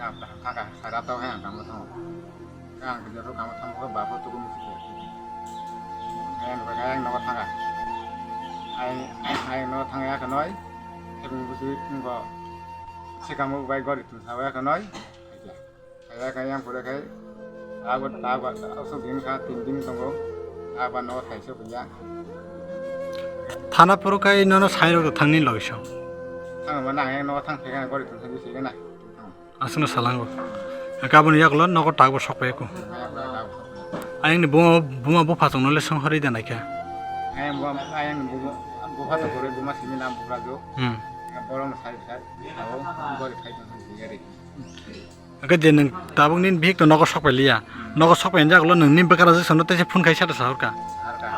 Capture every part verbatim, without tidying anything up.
Ang kaham thangkha, sara tau hai ang kamo thango. Ang khe joto kamo thango, babo tuku musi khe. Ayang nogo thangkha. Ayang, ayang nogo thangya khe noi. Thebung busi ngo sikamo bai gori thum sawi khe noi. Kaya kaya yang pura kai. Abo tago asok din kha tin din tongo. Abo no thaisa punya. Thana phuru kai nono sai rok thangni loiso. Thang mana ayang no thang thega gori thum sawi sigi na. Aswkno salango. Kaboni yagulo nogo takbo sokpaiku. Ayangni buma, buma bupha tongno le songhorwi da naikha. Ayang buma, ayang buma, bupha tongkhorwi buma simi nam bupha jo. Hmm. Borokno sai sai. Abo bori phai tong sigi ari. Hwnkhe je nwng tabuk nini bihik to nogo sokpai liya. Nogo sokpai yagulo nwng nini bwkha rajak sono teisa phone khai sata sahorkha. Sahorkha.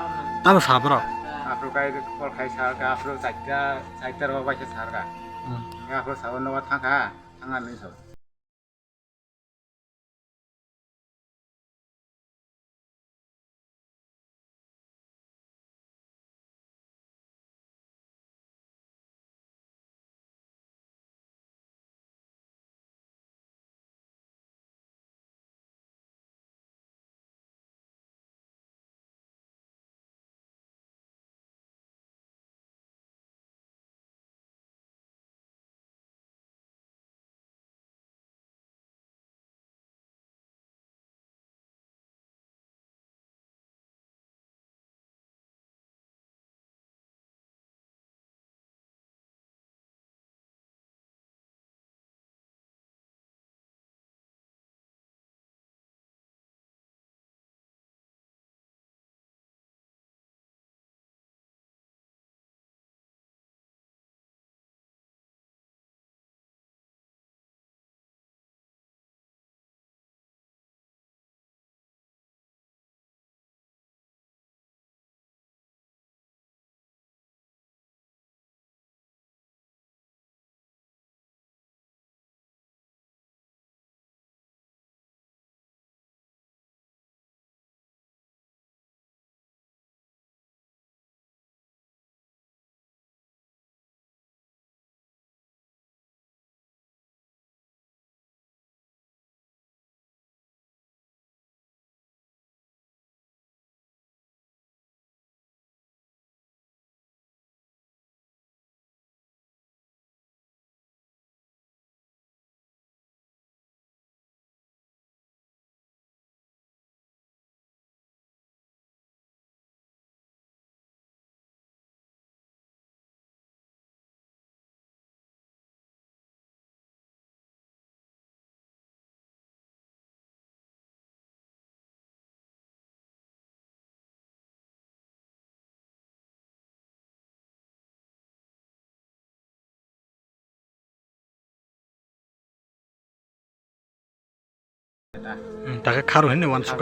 Tamo saborok. Aphuru kai call khai sahorkha, aphuru chaita, chaita rok bai sahorkha. Hmm. Aphuru sabo nogo thangkha. Thangna nini sabo. Hmm, takhe kharo hini wansuk.